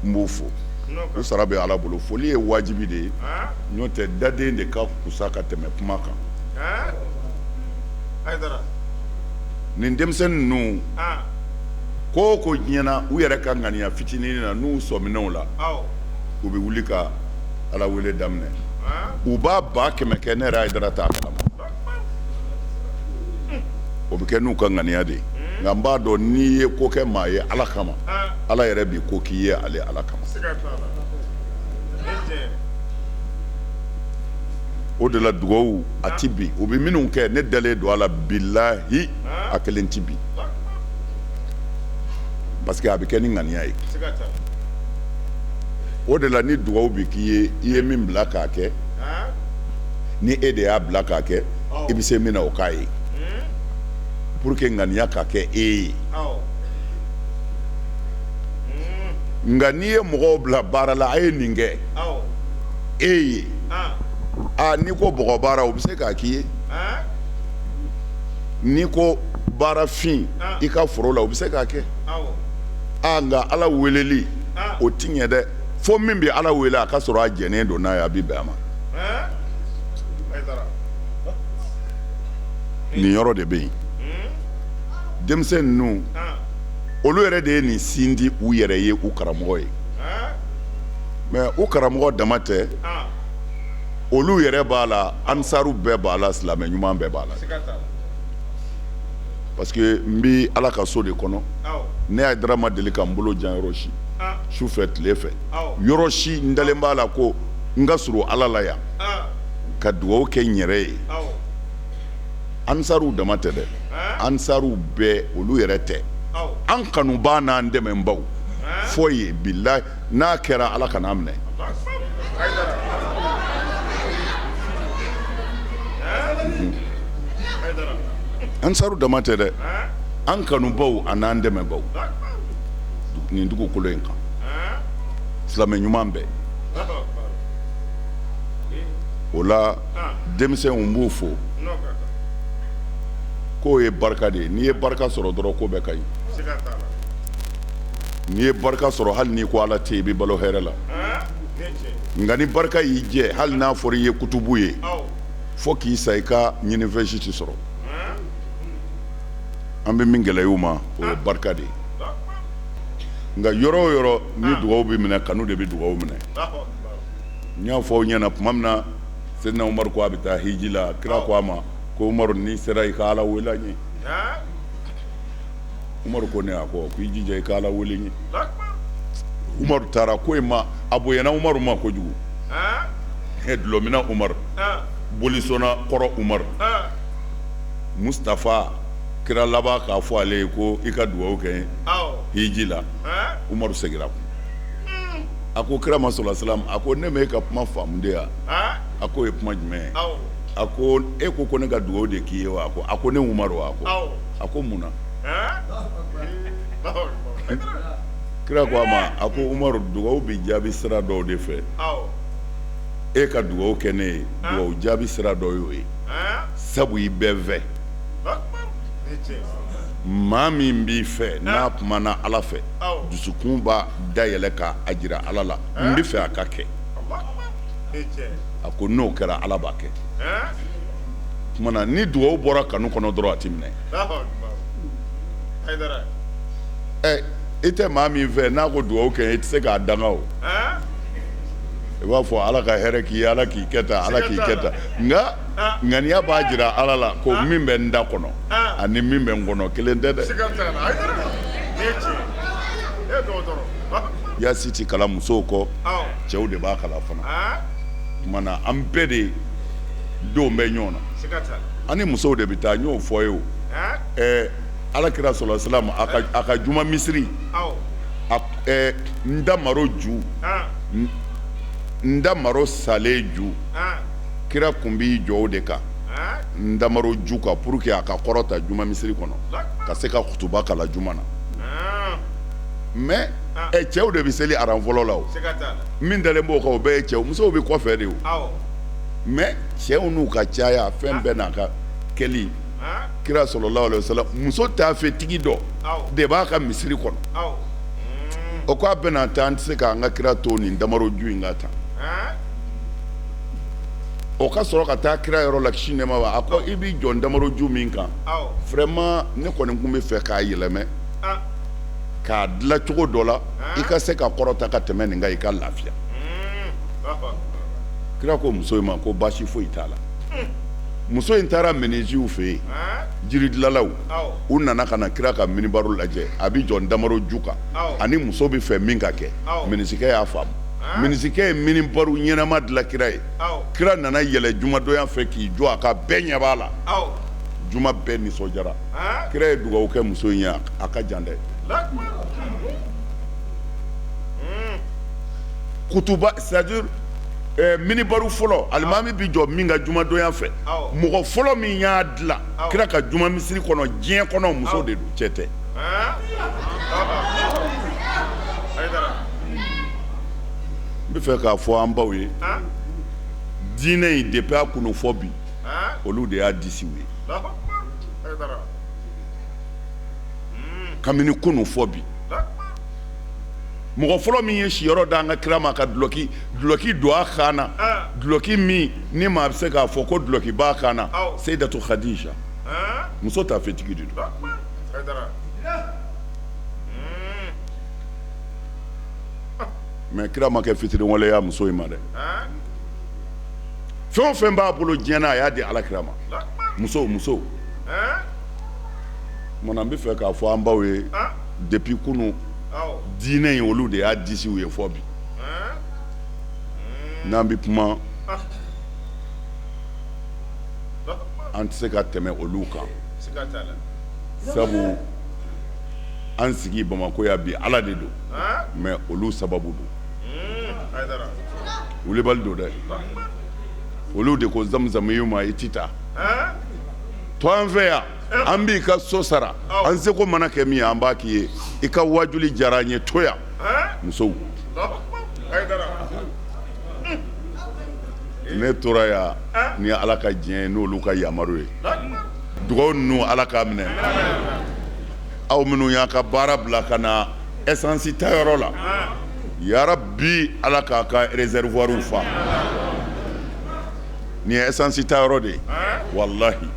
G: n b'u fo, u sara bɛ Ala bolo. Foli ye wajibi de ye, n'o tɛ daden de ka kusa ka tɛmɛ kuma kan. Nin denmisɛnnin ninnu, ko o ko diɲɛ na, u yɛrɛ ka ŋaniya fitinin na, n'u sɔminna o la, u bɛ wuli ka Ala wele daminɛ. U b'a 100 000 kɛ, ne yɛrɛ Hayidara t'a kalama. O bɛ kɛ n'u ka ŋaniya de ye, nka n b'a dɔn n'i ye ko kɛ maa ye Ala kama, Ala yɛrɛ b'i ko k'i ye ale Ala kama. O de la dugawu a ti bin. U bɛ minnu kɛ, ne dalen don a la, bilahi, a kelen ti bin, parce que a bɛ kɛ ni ŋaniya ye. O de la ni dugawu bɛ k'i ye, i ye min bila k'a kɛ, ni e de y'a bila k'a kɛ, i bɛ se min na, o k'a ye pour que ŋaniya ka kɛ e ye. Nka n'i ye mɔgɔw bila baara la, a ye nin kɛ e ye, aa, n'i ko bɔgɔ baara, o bɛ se k'a k'i ye. N'i ko baara fin i ka foro la, o bɛ se k'a kɛ. Aa, nka Ala weleli, o ti ɲɛ dɛ, fo min bɛ Ala wele, a ka sɔrɔ a jɛnnen don n'a ye, a bɛ bɛn a ma. Nin yɔrɔ de bɛ yen. Denmisɛn ninnu, olu yɛrɛ de ye nin sindi u yɛrɛ ye, u karamɔgɔ ye. Mais u karamɔgɔ dama tɛ, olu yɛrɛ b'a la, ansaru bɛɛ b'a la, silamɛ ɲuman bɛɛ b'a la, parce que n bɛ Ala ka so de kɔnɔ. Ne Hayidara ma deli ka n bolo jan yɔrɔ si, su fɛ, tile fɛ, yɔrɔ si. N dalen b'a la ko n ka surun Ala la yan ka dugawu kɛ n yɛrɛ ye. Ansaruw dama tɛ dɛ, ansaruw bɛɛ, olu yɛrɛ tɛ, an kanubaa n'an dɛmɛbaw fɔ ye. Bilahi, n'a kɛra, Ala kan'a minɛ. Ansaru dama tɛ dɛ, an kanubaw an'an dɛmɛbaw nin dugukolo in kan, silamɛ ɲuman bɛɛ. O la denmisɛnw b'u fo k'o ye barika de ye. N'i ye barika sɔrɔ dɔrɔn, ko bɛɛ ka ɲi. N'i ye barika sɔrɔ, hali n'i ko Ala tɛ yen, i bɛ balo hɛrɛ la. Nka ni barika y'i jɛ, hali n'a fɔra i ye kutubu ye fo k'i sa, i ka ɲinifɛn si tɛ sɔrɔ. An bɛ min gɛlɛya u ma, o ye barika de ye. Nka yɔrɔ o yɔrɔ ni dugawu bɛ minɛ, kanu de bɛ dugawu minɛ. N y'a fɔ aw ɲɛna tuma min na Seydina Umaru ko a bɛ taa hiji la, kira ko a ma ko Umaru, n'i sera, i ka Ala wele an ye. Umaru ko ne a ko k'i jija i ka Ala wele n ye. Umaru taara, ko in ma a bonyana Umaru ma kojugu. Dɔlɔminna Umaru, bolisɔnna kɔrɔ Umaru, Mustafa kira laban k'a fɔ ale ye ko i ka dugawu kɛ hiji la. Umaru seginna kun, a ko kira ma sɔrɔ salam, a ko ne ma e ka kuma faamu de ya? A ko o ye kuma jumɛn ye? A ko e ko ko ne ka dugawu de k'i ye wa? A ko ne Umaru, a ko mun na? Kira ko a ma, a ko Umaru, dugawu bɛ jaabi sira dɔw de fɛ. E ka dugawu kɛ ne ye, dugawu jaabi sira dɔ y'o ye, sabu i bɛ n fɛ. Maa min b'i fɛ, n'a kumana Ala fɛ, dusukun b'a dayɛlɛ k'a jira Ala la n bɛ fɛ a ka kɛ. A ko n'o kɛra, Ala b'a kɛ. Tuma na ni dugawu bɔra kanu kɔnɔ dɔrɔn, a tɛ minɛ. Ɛ, i tɛ maa min fɛ, n'a ko dugawu kɛ, i tɛ se k'a danga. O i b'a fɔ Ala ka hɛrɛ k'i ye, Ala k'i kɛ tan, Ala k'i kɛ tan. Nka ŋaniya b'a jira Ala la ko min bɛ n da kɔnɔ ani min bɛ n kɔnɔ, kelen tɛ dɛ. Yasi ti kalan musow kɔ, cɛw de b'a kalan fana. Tuma na an bɛɛ de don bɛ ɲɔgɔn na, an ni musow de bɛ taa. N y'o fɔ ye o. Ɛɛ, Ala kira sɔrɔ salam, a ka juma misiri, n damaro ju, n damaro salen ju, kira kun b'i jɔ o de kan, n damaro ju kan, pour que a ka kɔrɔta juma misiri kɔnɔ ka se ka kutuba kalan juma na. Mais ɛ, cɛw de bɛ seli aran fɔlɔ la. O min dalen b'o kan, o bɛɛ ye cɛw. Musow bɛ kɔfɛ de o. Mais cɛw n'u ka caya, fɛn bɛɛ n'a ka kɛli. Kira sallallahu alaihi wasallam, muso taafetigi dɔ de b'a ka misiri kɔnɔ. O ko a bɛna taa, an tɛ se k'an ka kira to nin damaro ju in ka tan. O ka sɔrɔ ka taa kira yɔrɔ la, kisi nɛɛma b'a. A ko i b'i jɔ damaro ju min kan, vraiment ne kɔni tun bɛ fɛ k'a yɛlɛmɛ k'a dilan cogo dɔ la, i ka se ka kɔrɔta ka tɛmɛ nin kan, i ka lafiya. Kira ko muso in ma ko baasi foyi t'a la. Muso in taara menuisiers fɛ yen, jiridilalaw. U nana ka na kira ka minibaru lajɛ, a bɛ jɔ damaro ju kan ani muso bɛ fɛ min ka kɛ. Menuisier y'a faamu. Menuisier ye minibaru ɲɛnama dilan kira ye. Kira nana yɛlɛ jumadonya fɛ k'i jɔ a kan, bɛɛ ɲɛ b'a la. Juma bɛɛ nisɔndiyara. Kira ye dugawu kɛ muso in ye, a ka jan dɛ. Kutuba, c'est à dire minibaru fɔlɔ, alimami bɛ jɔ min kan jumadonya fɛ, mɔgɔ fɔlɔ min y'a dilan kira ka juma misiri kɔnɔ diɲɛ kɔnɔ, muso de don, cɛ tɛ. N bɛ fɛ k'a fɔ an baw ye, diinɛ in, depuis a kunu fɔ bi, olu de y'a disiw ye. Kabini kunu fɔ bi, mɔgɔ fɔlɔ min ye siyɔrɔ da an ka kira ma, ka dulɔki don a kan na, dulɔki min ni maa bɛ se k'a fɔ ko dulɔki b'a kan na, Seyidatu Khadija, muso taafetigi de don. Mais kira ma kɛ fitiriwaleya muso in ma dɛ. Fɛn o fɛn b'a bolo diɲɛ na, a y'a di ala kira ma. Muso, muso mana, n bɛ fɛ k'a fɔ an baw ye, depuis kunu, diinɛ in, olu de y'a disiw ye fɔ bi. N'an bɛ kuma, an tɛ se ka tɛmɛ olu kan, sabu an sigi Bamakɔ yan bi, Ala de don, mais olu sababu don. Wulibali don dɛ. Olu de ko Zamzam ma i tɛ taa to an fɛ yan, an b'i ka so sara, an seko mana kɛ min ye, an b'a k'i ye. I ka wajuli diyara an ye, to yan. Musow, Ne tora yan ni Ala ka diɲɛ ye, n'olu ka yamaru ye. Dugawu ninnu, Ala k'a minɛ. Aw minnu y'a ka baara bila ka na essence tayɔrɔ la, yarabi, Ala k'a ka réservoir fa. Nin ye essence tayɔrɔ de ye, walahi.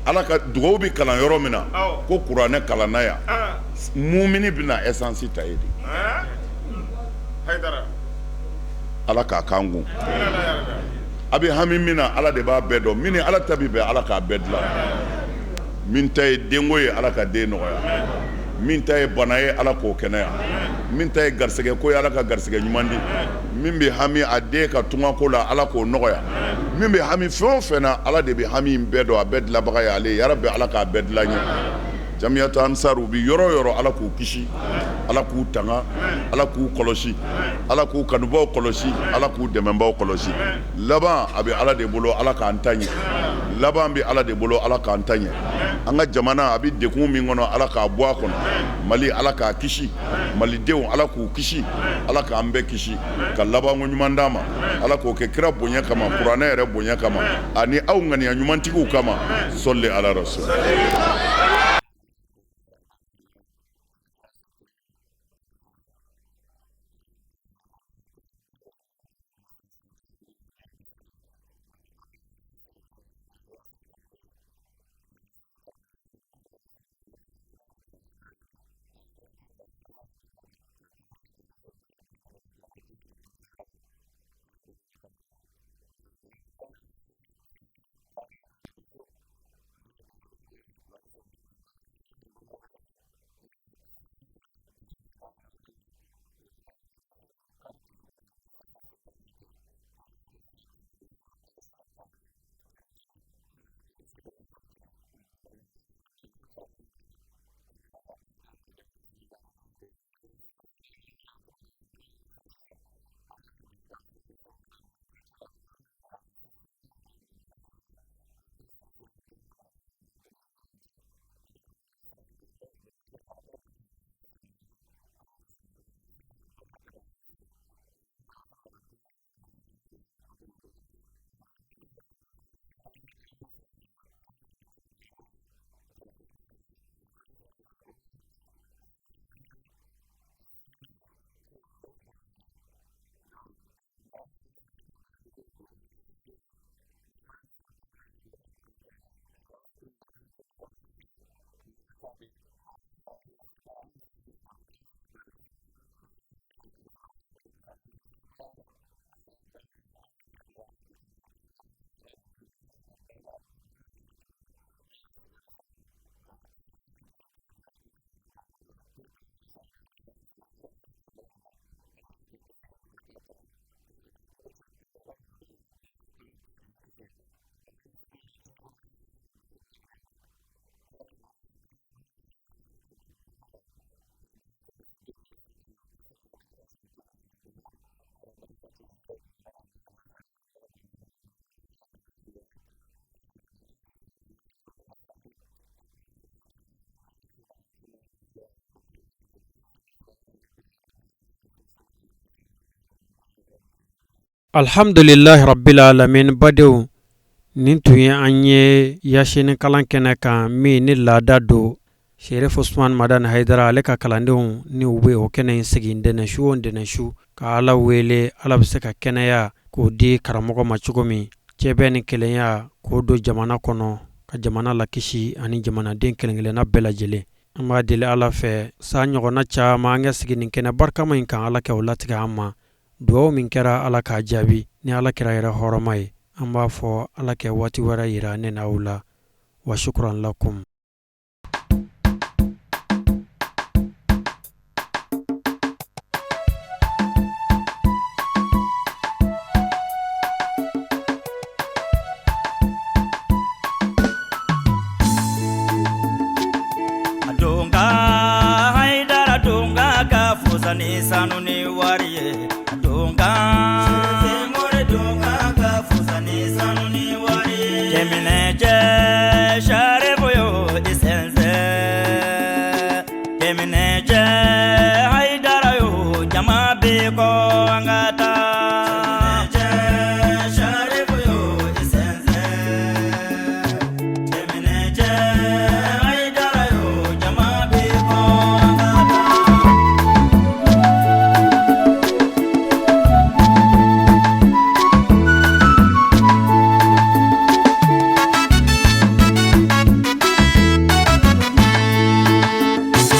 G: Ala ka dugawu bɛ kalan yɔrɔ min na, ko kuranɛ kalanna yan, mumini bɛna essence ta ye de. Ala k'a kan kun. A bɛ hami min na, Ala de b'a bɛɛ dɔn. Min ni Ala ta bɛ bɛn, Ala k'a bɛɛ dilan. Min ta ye denko ye, Ala ka den nɔgɔya. Min ta ye bana ye, Ala k'o kɛnɛya. Min ta ye garisɛgɛ ko ye, Ala ka garisɛgɛ ɲuman di. Min bɛ hami a den ka tungako la, Ala k'o nɔgɔya. Min bɛ hami fɛn o fɛn na, Ala de bɛ hami in bɛɛ dɔn, a bɛɛ dilanbaga ye ale ye. Yarabi, Ala k'a bɛɛ dilan ye. Jamiyatu Ansar, u bɛ yɔrɔ o yɔrɔ, Ala k'u kisi, Ala k'u tanga, Ala k'u kɔlɔsi, Ala k'u kanubaw kɔlɔsi, Ala k'u dɛmɛbaw kɔlɔsi. Laban a bɛ Ala de bolo, Ala k'an ta ɲɛ. Laban bɛ Ala de bolo, Ala k'an ta ɲɛ. An ka jamana a bɛ degun min kɔnɔ, Ala k'a bɔ a kɔnɔ. Mali, Ala k'a kisi. Malidenw, Ala k'u kisi. Ala k'an bɛɛ kisi ka labanko ɲuman d'an ma. Ala k'o kɛ kira bonya kama, kuranɛ yɛrɛ bonya kama, ani aw ŋaniya ɲumantigiw kama. Sɔli ala rasul.
A: Alhamdulilahi rabbil alamin. Badenw, nin tun ye an ye yasini kalan kɛnɛ kan min ni laada don. Sherif Usman Madani Hayidara, ale ka kalandenw ni u bɛ o kɛnɛ in sigi ntɛnɛnsu o ntɛnɛnsu ka Ala wele, Ala bɛ se ka kɛnɛya k'o di karamɔgɔ ma cogo min, cɛbɛn ni kelenya k'o don jamana kɔnɔ, ka jamana lakisi ani jamanaden kelenkelenna bɛɛ lajɛlen. An b'a deli Ala fɛ, san ɲɔgɔnna caman an ka sigi nin kɛnɛ barikama in kan, Ala kɛ o latigɛ an ma. Dugawu min kɛra, Ala k'a jaabi ni Ala kira yɛrɛ hɔrɔma ye. An b'a fɔ, Ala kɛ waati wɛrɛ yira ne n'aw la. Wa shukran lakum.
H: Donga Haidara, donga ka fusa ni sanu ni.